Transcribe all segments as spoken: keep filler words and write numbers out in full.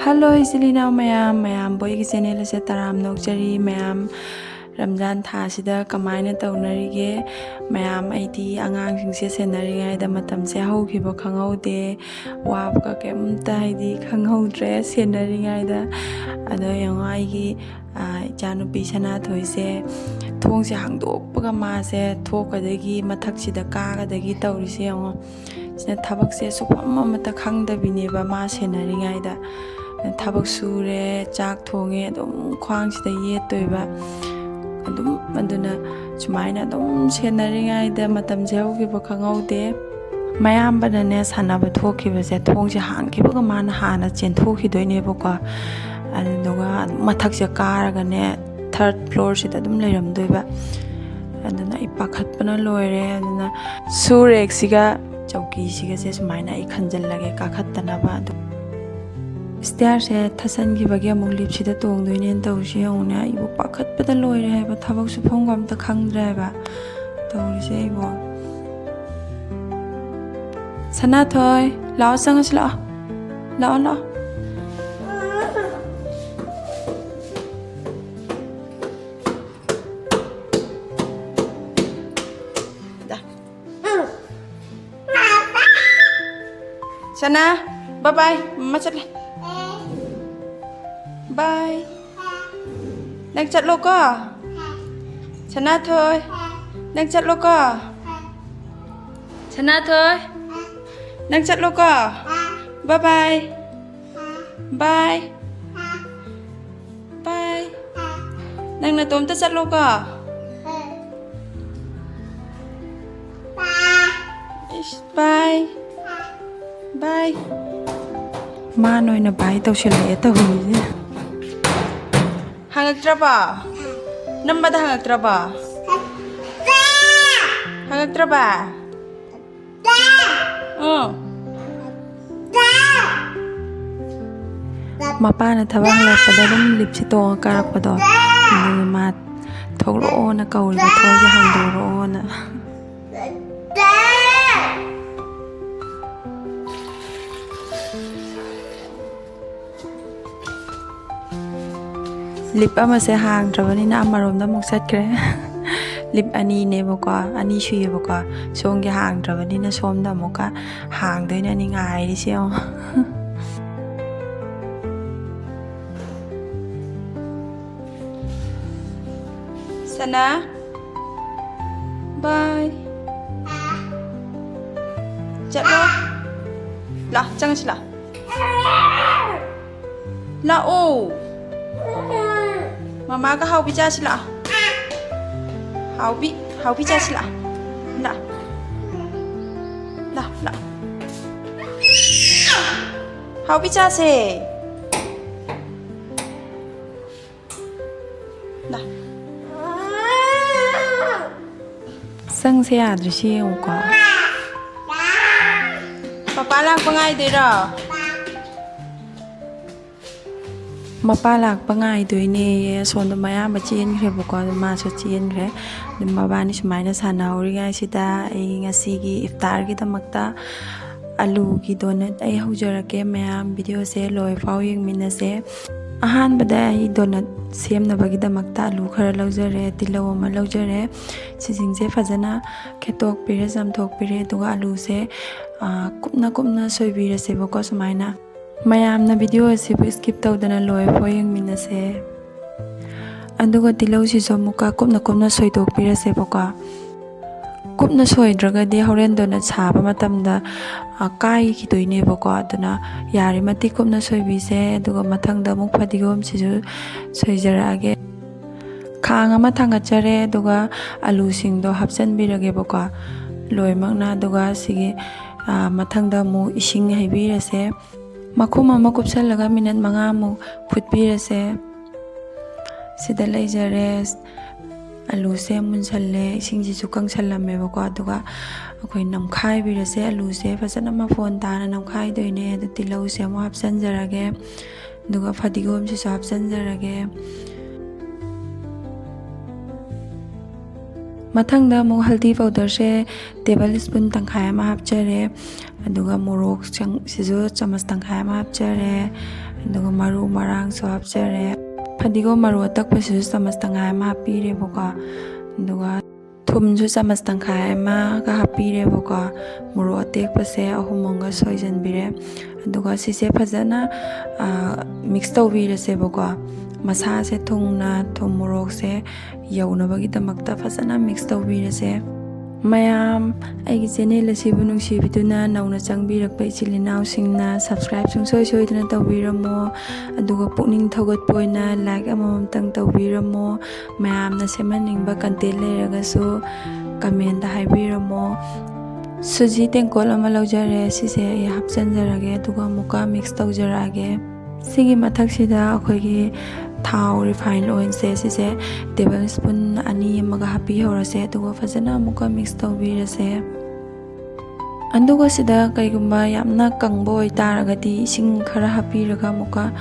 Hello, ꯏꯆꯤꯜ ꯏꯅꯥꯎ ꯃꯌꯥꯝ, ꯃꯌꯥꯝꯕꯨ ꯑꯩꯒꯤ ꯆꯦꯅꯦꯜ ꯑꯁꯦ ꯇꯔꯥꯝꯅ ꯑꯣꯛꯆꯔꯤ꯫ ꯃꯌꯥꯝ ꯔꯝꯖꯥꯟ ꯊꯥꯁꯤꯗ ꯀꯃꯥꯏꯅ ꯇꯧꯅꯔꯤꯒꯦ? ꯃꯌꯥꯝ, ꯑꯩꯗꯤ ꯑꯉꯥꯡꯁꯤꯡꯁꯦ ꯁꯦꯟꯅꯔꯤꯉꯩꯗ ꯃꯇꯝꯁꯦ ꯍꯧꯈꯤꯕ ꯈꯪꯍꯧꯗꯦ꯫ ꯋꯥꯕꯒ ꯀꯩꯝꯇ ꯍꯥꯏꯗꯤ ꯈꯪꯍꯧꯗ꯭ꯔꯦ ꯁꯦꯟꯅꯔꯤꯉꯩꯗ꯫ ꯑꯗꯣ ꯌꯦꯡꯉꯣ, ꯑꯩꯒꯤ, ꯑ, ꯏꯆꯥꯅꯨꯄꯤ ꯁꯅꯥꯊꯣꯏꯁꯦ ꯊꯣꯡꯁꯦ ꯍꯥꯡꯗꯣꯛꯄꯒ ꯃꯥꯁꯦ ꯊꯣꯛꯀꯗꯒꯤ ꯃꯊꯛꯁꯤꯗ ꯀꯥꯒꯗꯒꯤ ꯇꯧꯔꯤꯁꯦ ꯌꯦꯡꯉꯣ꯫ ꯁꯤꯅ ꯊꯕꯛꯁꯦ ꯁꯨꯐꯝ ꯑꯃꯠꯇ ꯈꯪꯗꯕꯤꯅꯦꯕ ꯃꯥ ꯁꯦꯟꯅꯔꯤꯉꯩꯗ꯫ ꯊꯕꯛ ꯁꯨꯔꯦ, ꯆꯥꯛ ꯊꯣꯡꯉꯦ, ꯑꯗꯨꯝ ꯈ꯭ꯋꯥꯡꯁꯤꯗ ꯌꯦꯠꯇꯣꯏꯕ꯫ ꯑꯗꯨꯝ ꯑꯗꯨꯅ ꯁꯨꯃꯥꯏꯅ ꯑꯗꯨꯝ ꯁꯦꯟꯅꯔꯤꯉꯩꯗ ꯃꯇꯝꯁꯦ ꯍꯧꯈꯤꯕ ꯈꯪꯍꯧꯗꯦ꯫ ꯃꯌꯥꯝꯕꯅꯅꯦ ꯁꯥꯟꯅꯕ ꯊꯣꯛꯈꯤꯕꯁꯦ ꯊꯣꯡꯁꯦ ꯍꯥꯡꯈꯤꯕꯒ ꯃꯥꯅ ꯍꯥꯟꯅ ꯆꯦꯟꯊꯣꯛꯈꯤꯗꯣꯏꯅꯦꯕꯀꯣ꯫ ꯑꯗꯨꯗꯨꯒ ꯃꯊꯛꯁꯦ ꯀꯥꯔꯒꯅꯦ ꯊꯥꯔꯠ ꯐ꯭ꯂꯣꯔꯁꯤꯗ ꯑꯗꯨꯝ ꯂꯩꯔꯝꯗꯣꯏꯕ꯫ ꯑꯗꯨꯅ ꯑꯩ ꯄꯥꯈꯠꯄꯅ ꯂꯣꯏꯔꯦ꯫ ꯑꯗꯨꯅ ꯁꯨ ꯔꯦꯛꯁꯤꯒ ꯆꯧꯀꯤꯁꯤꯒꯁꯦ ꯁꯨꯃꯥꯏꯅ ꯑꯩ ꯈꯟꯖꯜꯂꯒꯦ ꯀꯥꯈꯠꯇꯅꯕ꯫ ꯑꯗꯨ ꯁ꯭ꯇꯤꯌꯥꯔꯁꯦ ꯊꯠꯆꯟꯈꯤꯕꯒꯤ ꯑꯃꯨꯛ ꯂꯤꯞꯁꯤꯗ ꯇꯣꯡꯗꯣꯏꯅꯦꯅ ꯇꯧꯔꯤꯁꯦ ꯌꯦꯡꯉꯨꯅꯦ꯫ ꯑꯩꯕꯨ ꯄꯥꯈꯠꯄꯗ ꯂꯣꯏꯔꯦ ꯍꯥꯏꯕ, ꯊꯕꯛ ꯁꯨꯐꯝꯒ ꯑꯝꯇ ꯈꯪꯗ꯭ꯔꯦ ꯍꯥꯏꯕ ꯇꯧꯔꯤꯁꯦ ꯑꯩꯕꯨ꯫ ꯁꯅꯥꯊꯣꯏ, ꯂꯥꯛꯑꯣ, ꯆꯪꯉꯁꯤ ꯂꯥꯛꯑꯣ꯫ ꯂꯥꯛꯑꯣ, ꯂꯥꯛꯑꯣ꯫ ꯁꯅꯥ, bye bye, ꯃꯃꯥ ꯆꯠꯂꯦ꯫ Bye꯫ ꯅꯪ ꯆꯠꯂꯣꯀꯣ꯫ ꯁꯅꯥꯊꯣꯏ, ꯅꯪ ꯆꯠꯂꯣꯀꯣ꯫ ꯁꯅꯥꯊꯣꯏ, ꯅꯪ ꯆꯠꯂꯣꯀꯣ꯫ Bye bye꯫ Bye꯫ Bye꯫ ꯅꯪ ꯅꯇꯣꯝꯇ ꯆꯠꯂꯣꯀꯣ꯫ ꯏꯁ, bye꯫ Bye꯫ ꯃꯥꯅ ꯑꯣꯏꯅ bye ꯇꯧꯁꯤꯜꯂꯛꯑꯦ ꯇꯧꯔꯤꯁꯦ꯫ ꯍꯪꯉꯛꯇ꯭ꯔꯕꯣ? ꯅꯝꯕꯗ ꯍꯪꯉꯛꯇ꯭ꯔꯕꯣ? ꯍꯪꯉꯛꯇ꯭ꯔꯕ? ꯃꯄꯥꯅ ꯊꯕꯛ ꯍꯜꯂꯛꯄꯗ ꯑꯗꯨꯝ ꯂꯤꯞꯁꯤ ꯇꯣꯡꯉ ꯀꯥꯔꯛꯄꯗꯣ, ꯑꯗꯨꯒꯤ ꯃꯥ ꯊꯣꯛꯂꯛꯑꯣꯅ ꯀꯧꯔꯤꯕ, ꯊꯣꯡꯁꯦ ꯍꯥꯡꯗꯣꯔꯛꯑꯣꯅ꯫ ꯂꯤꯞ ꯑꯃꯁꯦ ꯍꯥꯡꯗ꯭ꯔꯕꯅꯤꯅ ꯑꯃꯔꯣꯝꯗ ꯑꯃꯨꯛ ꯆꯠꯈ꯭ꯔꯦ꯫ ꯂꯤꯞ ꯑꯅꯤꯅꯦꯕꯀꯣ, ꯑꯅꯤ ꯁꯨꯏꯌꯦꯕꯀꯣ꯫ ꯁꯣꯝꯒꯤ ꯍꯥꯡꯗ꯭ꯔꯕꯅꯤꯅ ꯁꯣꯝꯗ ꯑꯃꯨꯛꯀ ꯍꯥꯡꯗꯣꯏꯅꯦ꯫ ꯑꯅꯤ ꯉꯥꯏꯔꯤꯁꯦ ꯌꯦꯡꯉꯣ꯫ ꯁꯅꯥ, ꯕꯥꯏ꯫ ꯆꯠꯂꯣ꯫ ꯂꯥ, ꯆꯪꯉꯁꯤ ꯂꯥ꯫ ꯂꯥꯛꯑꯣ꯫ ꯃꯃꯥꯒ ꯍꯥꯎꯕꯤ ꯆꯥꯁꯤ ꯂꯥꯛꯑꯣ꯫ ꯍꯥꯎꯕꯤ, ꯍꯥꯎꯕꯤ ꯆꯥꯁꯤ ꯂꯥꯛꯑꯣ꯫ ꯂꯥ꯫ ꯂꯥ, ꯂꯥ꯫ ꯍꯥꯎꯕꯤ ꯆꯥꯁꯦ꯫ ꯂꯥ꯫ ꯁꯪꯁꯦ ꯌꯥꯗ꯭ꯔꯤꯁꯤ ꯌꯦꯡꯉꯨꯀꯣ꯫ ꯄꯄꯥ ꯂꯥꯛꯄ ꯉꯥꯏꯗꯣꯏꯔꯣ? ꯃꯄꯥ ꯂꯥꯛꯄ ꯉꯥꯏꯗꯣꯏꯅꯦꯌꯦ꯫ ꯑꯁꯣꯝꯗ ꯃꯌꯥꯝꯕ ꯆꯦꯟꯈ꯭ꯔꯦꯕꯀꯣ, ꯑꯗꯨ ꯃꯥꯁꯨ ꯆꯦꯟꯈ꯭ꯔꯦ꯫ ꯑꯗꯨ ꯃꯕꯥꯅꯤ ꯁꯨꯃꯥꯏꯅ ꯁꯥꯟꯅꯍꯧꯔꯤꯉꯩꯁꯤꯗ ꯑꯩ ꯉꯁꯤꯒꯤ ꯏꯐꯇꯥꯔꯒꯤꯗꯃꯛꯇ ꯑꯂꯨꯒꯤ ꯗꯣꯅꯠ ꯑꯩ ꯍꯧꯖꯔꯛꯀꯦ꯫ ꯃꯌꯥꯝ ꯚꯤꯗꯤꯑꯣꯁꯦ ꯂꯣꯏꯐꯥꯎ ꯌꯦꯡꯃꯤꯟꯅꯁꯦ꯫ ꯑꯍꯥꯟꯕꯗ ꯑꯩ ꯗꯣꯅꯠ ꯁꯦꯝꯅꯕꯒꯤꯗꯃꯛꯇ ꯑꯂꯨ ꯈꯔ ꯂꯧꯖꯔꯦ, ꯇꯤꯜꯍꯧ ꯑꯃ ꯂꯧꯖꯔꯦ꯫ ꯁꯤꯁꯤꯡꯁꯦ ꯐꯖꯅ ꯈꯦꯠꯇꯣꯛꯄꯤꯔꯦ, ꯆꯥꯝꯊꯣꯛꯄꯤꯔꯦ꯫ ꯑꯗꯨꯒ ꯑꯂꯨꯁꯦ, ꯑ, ꯀꯨꯞꯅ ꯀꯨꯞꯅ ꯁꯣꯏꯕꯤꯔꯁꯦꯕꯀꯣ ꯁꯨꯃꯥꯏꯅ꯫ ꯃꯌꯥꯝꯅ ꯚꯤꯗꯤꯑꯣ ꯑꯁꯤꯕꯨ skip ꯇꯧꯗꯅ ꯂꯣꯏꯐꯥꯎ ꯌꯦꯡꯃꯤꯟꯅꯁꯦ꯫ ꯑꯗꯨꯒ ꯇꯤꯜꯍꯧꯁꯤꯁꯨ ꯑꯃꯨꯛꯀ ꯀꯨꯞꯅ ꯀꯨꯞꯅ ꯁꯣꯏꯗꯣꯛꯄꯤꯔꯁꯦꯕꯀꯣ꯫ ꯀꯨꯞꯅ ꯁꯣꯏꯗ꯭ꯔꯒꯗꯤ ꯍꯣꯔꯦꯟ ꯗꯣꯅꯠ ꯁꯥꯕ ꯃꯇꯝꯗ, ꯑ, ꯀꯥꯏꯈꯤꯗꯣꯏꯅꯦꯕꯀꯣ꯫ ꯑꯗꯨꯅ ꯌꯥꯔꯤꯃꯇꯤꯛ ꯀꯨꯞꯅ ꯁꯣꯏꯕꯤꯁꯦ꯫ ꯑꯗꯨꯒ ꯃꯊꯪꯗ ꯑꯃꯨꯛ ꯐꯗꯤꯒꯣꯝꯁꯤꯁꯨ ꯁꯣꯏꯖꯔꯛꯑꯒꯦ꯫ ꯈꯥꯡ ꯑꯃ ꯊꯥꯡꯒꯠꯆꯔꯦ, ꯑꯗꯨꯒ ꯑꯂꯨꯁꯤꯡꯗꯣ ꯍꯥꯞꯆꯤꯟꯕꯤꯔꯒꯦꯕꯀꯣ ꯂꯣꯏꯅꯃꯛꯅ꯫ ꯑꯗꯨꯒ ꯁꯤꯒꯤ, ꯑ, ꯃꯊꯪꯗ ꯑꯃꯨꯛ ꯏꯁꯤꯡ ꯍꯩꯕꯤꯔꯁꯦ꯫ ꯃꯈꯨꯝ ꯑꯃ ꯀꯨꯞꯁꯜꯂꯒ ꯃꯤꯅꯠ ꯃꯉꯥꯃꯨꯛ ꯐꯨꯠꯄꯤꯔꯁꯦ꯫ ꯁꯤꯗ ꯂꯩꯖꯔꯦ꯫ ꯑꯂꯨꯁꯦ ꯃꯨꯟꯁꯜꯂꯦ, ꯏꯁꯤꯡꯁꯤꯁꯨ ꯀꯪꯁꯜꯂꯝꯃꯦꯕꯀꯣ꯫ ꯑꯗꯨꯒ ꯑꯩꯈꯣꯏ ꯅꯝꯈꯥꯏꯕꯤꯔꯁꯦ꯫ ꯑꯂꯨꯁꯦ ꯐꯖꯅ ꯃꯐꯣꯟ ꯇꯥꯅ ꯅꯝꯈꯥꯏꯗꯣꯏꯅꯦ꯫ ꯑꯗꯨ ꯇꯤꯜꯍꯧꯁꯦ ꯑꯃꯨꯛ ꯍꯥꯞꯆꯤꯟꯖꯔꯒꯦ, ꯑꯗꯨꯒ ꯐꯗꯤꯒꯣꯝꯁꯤꯁꯨ ꯍꯥꯞꯆꯤꯟꯖꯔꯒꯦ꯫ ꯃꯊꯪꯗ ꯑꯃꯨꯛ ꯍꯜꯗꯤ ꯄꯥꯎꯗꯔꯁꯦ ꯇꯦꯕꯜ ꯁ꯭ꯄꯨꯟ ꯇꯪꯈꯥꯏ ꯑꯃ ꯍꯥꯞꯆꯔꯦ, ꯑꯗꯨꯒ ꯃꯣꯔꯣꯛ ꯆꯪ-, ꯁꯤꯁꯨ ꯆꯥꯃꯁ ꯇꯪꯈꯥꯏ ꯑꯃ ꯍꯥꯞꯆꯔꯦ, ꯑꯗꯨꯒ ꯃꯔꯨ ꯃꯔꯥꯡꯁꯨ ꯍꯥꯞꯆꯔꯦ꯫ ꯐꯗꯤꯒꯣꯝ ꯃꯔꯨ ꯑꯇꯛꯄꯁꯤꯁꯨ ꯆꯥꯃꯁ ꯇꯪꯈꯥꯏ ꯑꯃ ꯍꯥꯞꯄꯤꯔꯦꯕꯀꯣ꯫ ꯑꯗꯨꯒ ꯊꯨꯝꯁꯨ ꯆꯥꯃꯁ ꯇꯪꯈꯥꯏ ꯑꯃꯒ ꯍꯥꯞꯄꯤꯔꯦꯕꯀꯣ꯫ ꯃꯣꯔꯣꯛ ꯑꯇꯦꯛꯄꯁꯦ ꯑꯍꯨꯝ ꯑꯃꯒ ꯁꯣꯏꯖꯟꯕꯤꯔꯦ꯫ ꯑꯗꯨꯒ ꯁꯤꯁꯦ ꯐꯖꯅ ꯃꯤꯛꯁ ꯇꯧꯕꯤꯔꯁꯦꯕꯀꯣ꯫ ꯃꯁꯥꯁꯦ ꯊꯨꯡꯅ ꯊꯨꯝ ꯃꯣꯔꯣꯛꯁꯦ ꯌꯧꯅꯕꯒꯤꯗꯃꯛꯇ ꯐꯖꯅ ꯃꯤꯛꯁ ꯇꯧꯕꯤꯔꯁꯦ꯫ ꯃꯌꯥꯝ, ꯑꯩꯒꯤ ꯆꯦꯅꯦꯜ ꯑꯁꯤꯕꯨ ꯅꯨꯡꯁꯤꯕꯤꯗꯨꯅ ꯅꯧꯅ ꯆꯪꯕꯤꯔꯛꯄ ꯏꯆꯤꯜ ꯏꯅꯥꯎꯁꯤꯡꯅ ꯁꯕꯁꯀ꯭ꯔꯥꯏꯕ ꯁꯨꯡꯁꯣꯏ ꯁꯣꯏꯗꯅ ꯇꯧꯕꯤꯔꯝꯃꯣ꯫ ꯑꯗꯨꯒ ꯄꯨꯛꯅꯤꯡ ꯊꯧꯒꯠꯄ ꯑꯣꯏꯅ ꯂꯥꯏꯛ ꯑꯃꯃꯝꯇꯪ ꯇꯧꯕꯤꯔꯝꯃꯣ꯫ ꯃꯌꯥꯝꯅ ꯁꯦꯝꯍꯟꯅꯤꯡꯕ ꯀꯟꯇꯦꯟ ꯂꯩꯔꯒꯁꯨ ꯀꯃꯦꯟꯗ ꯍꯥꯏꯕꯤꯔꯝꯃꯣ꯫ ꯁꯨꯖꯤ ꯇꯦꯡꯀꯣꯠ ꯑꯃ ꯂꯧꯖꯔꯦ, ꯁꯤꯁꯦ ꯑꯩ ꯍꯥꯞꯆꯤꯟꯖꯔꯒꯦ, ꯑꯗꯨꯒ ꯑꯃꯨꯛꯀ ꯃꯤꯛꯁ ꯇꯧꯖꯔꯛꯑꯒꯦ꯫ ꯁꯤꯒꯤ ꯃꯊꯛꯁꯤꯗ ꯑꯩꯈꯣꯏꯒꯤ ꯊꯥꯎ, ꯔꯤꯐꯥꯏꯟ ꯑꯣꯏꯜꯁꯦ, ꯁꯤꯁꯦ ꯇꯦꯕꯜ ꯁ꯭ꯄꯨꯟ ꯑꯅꯤ ꯑꯃꯒ ꯍꯥꯞꯄꯤꯍꯧꯔꯁꯦ꯫ ꯑꯗꯨꯒ ꯐꯖꯅ ꯑꯃꯨꯛꯀ ꯃꯤꯛꯁ ꯇꯧꯕꯤꯔꯁꯦ꯫ ꯑꯗꯨꯒ ꯁꯤꯗ ꯀꯩꯒꯨꯝꯕ ꯌꯥꯝꯅ ꯀꯪꯕ ꯑꯣꯏꯇꯥꯔꯒꯗꯤ ꯏꯁꯤꯡ ꯈꯔ ꯍꯥꯞꯄꯤꯔꯒ ꯑꯃꯨꯛꯀ,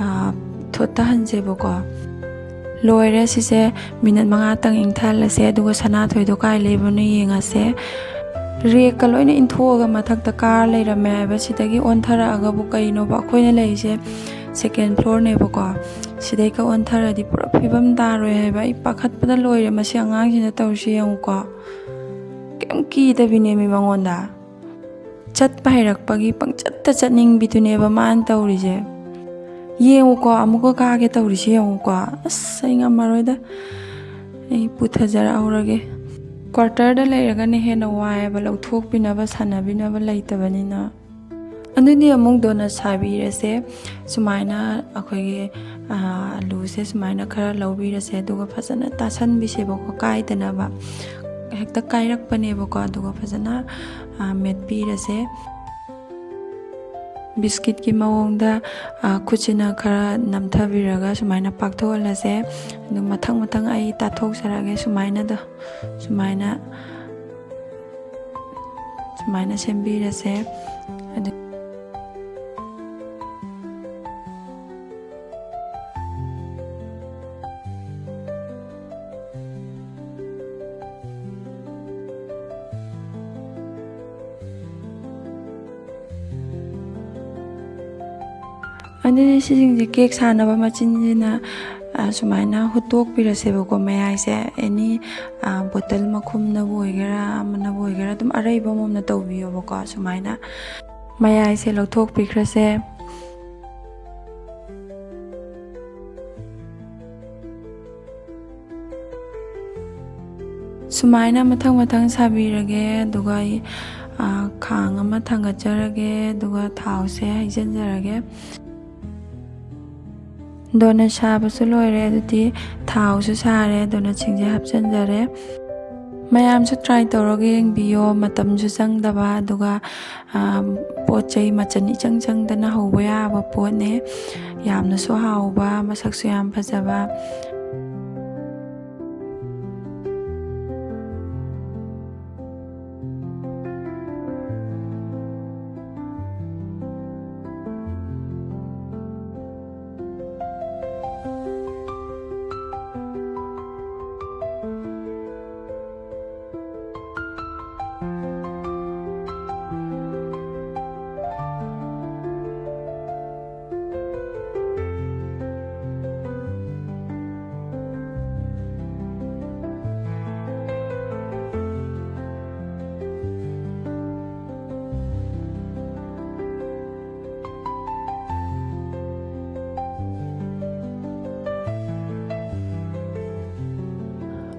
ꯑ, ꯊꯣꯠꯊꯍꯟꯁꯦꯕꯀꯣ꯫ ꯂꯣꯏꯔꯦ, ꯁꯤꯁꯦ ꯃꯤꯅꯠ ꯃꯉꯥꯇꯪ ꯏꯪꯊꯍꯜꯂꯁꯦ꯫ ꯑꯗꯨꯒ ꯁꯅꯥꯊꯣꯏꯗꯣ ꯀꯥꯏ ꯂꯩꯕꯅꯣ ꯌꯦꯡꯉꯁꯦ꯫ ꯔꯦꯛꯀ ꯂꯣꯏꯅ ꯏꯟꯊꯣꯛꯑꯒ ꯃꯊꯛꯇ ꯀꯥꯔ ꯂꯩꯔꯝꯃꯦ ꯍꯥꯏꯕ꯫ ꯁꯤꯗꯒꯤ ꯑꯣꯟꯊꯔꯛꯑꯒꯕꯨ ꯀꯩꯅꯣꯕ, ꯑꯩꯈꯣꯏꯅ ꯂꯩꯔꯤꯁꯦ ꯁꯦꯀꯦꯟ ꯐ꯭ꯂꯣꯔꯅꯦꯕꯀꯣ꯫ ꯁꯤꯗꯩꯒ ꯑꯣꯟꯊꯔꯗꯤ ꯄꯨꯔꯥ ꯐꯤꯕꯝ ꯇꯥꯔꯣꯏ ꯍꯥꯏꯕ꯫ ꯑꯩ ꯄꯥꯈꯠꯄꯗ ꯂꯣꯏꯔꯦ꯫ ꯃꯁꯤ ꯑꯉꯥꯡꯁꯤꯅ ꯇꯧꯔꯤꯁꯤ ꯌꯦꯡꯉꯨꯀꯣ꯫ ꯀꯩꯝ ꯀꯤꯗꯕꯤꯅꯦꯃꯤ ꯃꯉꯣꯟꯗ꯫ ꯆꯠꯄ ꯍꯩꯔꯛꯄꯒꯤ ꯄꯪꯆꯠꯇ ꯆꯠꯅꯤꯡꯕꯤꯗꯨꯅꯦꯕ ꯃꯥꯅ ꯇꯧꯔꯤꯁꯦ꯫ ꯌꯦꯡꯉꯨꯀꯣ, ꯑꯃꯨꯛꯀ ꯀꯥꯒꯦ ꯇꯧꯔꯤꯁꯤ ꯌꯦꯡꯉꯨꯀꯣ꯫ ꯑꯁ, ꯑꯩ ꯉꯝꯃꯔꯣꯏꯗ꯫ ꯑꯩ ꯄꯨꯊꯖꯔꯛꯍꯧꯔꯒꯦ꯫ ꯀ꯭ꯋꯥꯇꯔꯗ ꯂꯩꯔꯒꯅ ꯍꯦꯟꯅ ꯋꯥꯏꯑꯦꯕ, ꯂꯧꯊꯣꯛꯄꯤꯅꯕ, ꯁꯥꯟꯅꯕꯤꯅꯕ ꯂꯩꯇꯕꯅꯤꯅ꯫ ꯑꯗꯨꯗꯤ ꯑꯃꯨꯛ ꯗꯣꯅꯠ ꯁꯥꯕꯤꯔꯁꯦ꯫ ꯁꯨꯃꯥꯏꯅ ꯑꯩꯈꯣꯏꯒꯤ, ꯑ, ꯑꯂꯨꯁꯦ ꯁꯨꯃꯥꯏꯅ ꯈꯔ ꯂꯧꯕꯤꯔꯁꯦ, ꯑꯗꯨꯒ ꯐꯖꯅ ꯇꯥꯁꯟꯕꯤꯁꯦꯕꯀꯣ, ꯀꯥꯏꯗꯅꯕ꯫ ꯍꯦꯛꯇ ꯀꯥꯏꯔꯛꯄꯅꯦꯕꯀꯣ꯫ ꯑꯗꯨꯒ ꯐꯖꯅ, ꯑ, ꯃꯦꯠꯄꯤꯔꯁꯦ꯫ ꯕꯤꯁꯀꯤꯠꯀꯤ ꯃꯑꯣꯡꯗ, ꯑ, ꯈꯨꯠꯁꯤꯅ ꯈꯔ ꯅꯝꯊꯕꯤꯔꯒ ꯁꯨꯃꯥꯏꯅ ꯄꯥꯛꯊꯣꯛꯍꯜꯂꯁꯦ꯫ ꯑꯗꯨ ꯃꯊꯪ ꯃꯊꯪ ꯑꯩ ꯇꯥꯊꯣꯛꯆꯔꯛꯑꯒꯦ꯫ ꯁꯨꯃꯥꯏꯅꯗꯣ, ꯁꯨꯃꯥꯏꯅ, ꯁꯨꯃꯥꯏꯅ ꯁꯦꯝꯕꯤꯔꯁꯦ꯫ ꯑꯗꯨ ꯑꯗꯨꯗꯤ ꯁꯤꯁꯤꯡꯁꯦ ꯀꯦꯛ ꯁꯥꯅꯕ ꯃꯆꯤꯟꯁꯤꯅ, ꯑ, ꯁꯨꯃꯥꯏꯅ ꯍꯨꯠꯇꯣꯛꯄꯤꯔꯁꯦꯕꯀꯣ, ꯃꯌꯥꯏꯁꯦ꯫ ꯑꯦꯅꯤ, ꯑ, ꯕꯣꯇꯜ ꯃꯈꯨꯝꯅꯕꯨ ꯑꯣꯏꯒꯦꯔꯥ, ꯑꯃꯅꯕꯨ ꯑꯣꯏꯒꯦꯔꯥ, ꯑꯗꯨꯝ ꯑꯔꯩꯕ ꯑꯃꯃꯝꯅ ꯇꯧꯕꯤꯌꯣꯕꯀꯣ꯫ ꯁꯨꯃꯥꯏꯅ ꯃꯌꯥꯏꯁꯦ ꯂꯧꯊꯣꯛꯄꯤꯈ꯭ꯔꯁꯦ꯫ ꯁꯨꯃꯥꯏꯅ ꯃꯊꯪ ꯃꯊꯪ ꯁꯥꯕꯤꯔꯒꯦ꯫ ꯑꯗꯨꯒ ꯑꯩ, ꯑ, ꯈꯥꯡ ꯑꯃ ꯊꯥꯡꯒꯠꯆꯔꯒꯦ꯫ ꯑꯗꯨꯒ ꯊꯥꯎꯁꯦ ꯍꯩꯖꯤꯟꯖꯔꯒꯦ꯫ ꯗꯣꯅꯠ ꯁꯥꯕꯁꯨ ꯂꯣꯏꯔꯦ꯫ ꯑꯗꯨꯗꯤ ꯊꯥꯎꯁꯨ ꯁꯥꯔꯦ, ꯗꯣꯅꯠꯁꯤꯡꯁꯦ ꯍꯥꯞꯆꯤꯟꯖꯔꯦ꯫ ꯃꯌꯥꯝꯁꯨ try ꯇꯧꯔꯒ ꯌꯦꯡꯕꯤꯌꯣ꯫ ꯃꯇꯝꯁꯨ ꯆꯪꯗꯕ, ꯑꯗꯨꯒ, ꯑ, ꯄꯣꯠ ꯆꯩ ꯃꯆꯜ ꯏꯆꯪ ꯆꯪꯗꯅ ꯍꯧꯕ ꯌꯥꯕ ꯄꯣꯠꯅꯦ꯫ ꯌꯥꯝꯅꯁꯨ ꯍꯥꯎꯕ, ꯃꯁꯛꯁꯨ ꯌꯥꯝ ꯐꯖꯕ꯫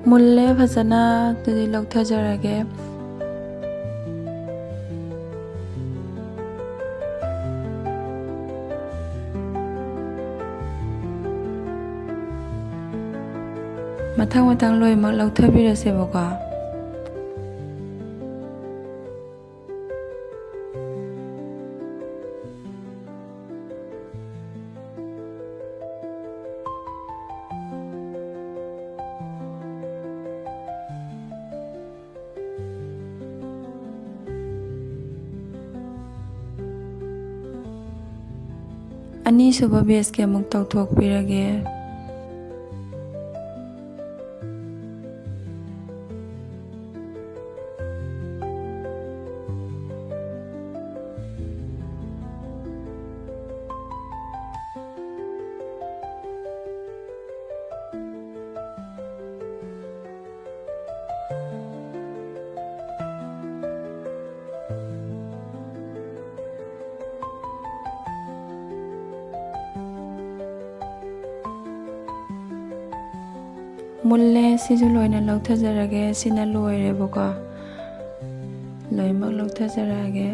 ꯃꯨꯜꯂꯦ ꯐꯖꯅ꯫ ꯑꯗꯨꯗꯤ ꯂꯧꯊꯖꯔꯒꯦ꯫ ꯃꯊꯪ ꯃꯊꯪ ꯂꯣꯏꯅꯃꯛ ꯂꯧꯊꯕꯤꯔꯁꯦꯕꯀꯣ꯫ ꯑꯅꯤꯁꯨꯕ batchꯀꯤ ꯑꯃꯨꯛ ꯇꯧꯊꯣꯛꯄꯤꯔꯒꯦ꯫ ꯃꯨꯜꯂꯦ꯫ ꯁꯤꯁꯨ ꯂꯣꯏꯅ ꯂꯧꯊꯖꯔꯒꯦ꯫ ꯁꯤꯅ ꯂꯣꯏꯔꯦꯕꯀꯣ꯫ ꯂꯣꯏꯅꯃꯛ ꯂꯧꯊꯖꯔꯛꯑꯒꯦ꯫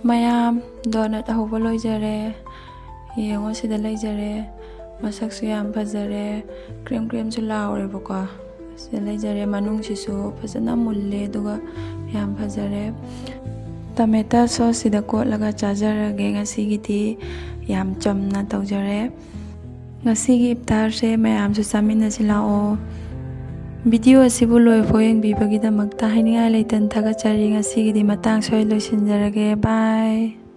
ꯃꯌꯥꯝ, ꯗꯣꯅꯠ ꯑꯍꯧꯕ ꯂꯣꯏꯖꯔꯦ꯫ ꯌꯦꯡꯉꯣ, ꯁꯤꯗ ꯂꯩꯖꯔꯦ꯫ ꯃꯁꯛꯁꯨ ꯌꯥꯝ ꯐꯖꯔꯦ꯫ ꯀ꯭ꯔꯦꯝ ꯀ꯭ꯔꯦꯝꯁꯨ ꯂꯥꯎꯔꯦꯕꯀꯣ꯫ ꯁꯤꯗ ꯂꯩꯖꯔꯦ꯫ ꯃꯅꯨꯡꯁꯤꯁꯨ ꯐꯖꯅ ꯃꯨꯜꯂꯦ, ꯑꯗꯨꯒ ꯌꯥꯝ ꯐꯖꯔꯦ꯫ ꯇꯃꯦꯇꯥ ꯁꯣꯁꯁꯤꯗ ꯀꯣꯠꯂꯒ ꯆꯥꯖꯔꯒꯦ ꯉꯁꯤꯒꯤꯗꯤ꯫ ꯌꯥꯝ ꯆꯝꯅ ꯇꯧꯖꯔꯦ꯫ ꯉꯁꯤꯒꯤ ꯏꯐꯇꯥꯔꯁꯦ ꯃꯌꯥꯝꯁꯨ ꯆꯥꯃꯤꯟꯅꯁꯤ ꯂꯥꯛꯑꯣ꯫ ꯚꯤꯗꯤꯑꯣ ꯑꯁꯤꯕꯨ ꯂꯣꯏꯐꯥꯎ ꯌꯦꯡꯕꯤꯕꯒꯤꯗꯃꯛꯇ ꯍꯥꯏꯅꯤꯡꯉꯥꯏ ꯂꯩꯇꯅ ꯊꯥꯒꯠꯆꯔꯤ꯫ ꯉꯁꯤꯒꯤꯗꯤ ꯃꯇꯥꯡ ꯁ꯭ꯋꯥꯏ ꯂꯣꯏꯁꯤꯟꯖꯔꯒꯦ꯫ ꯕꯥꯏ꯫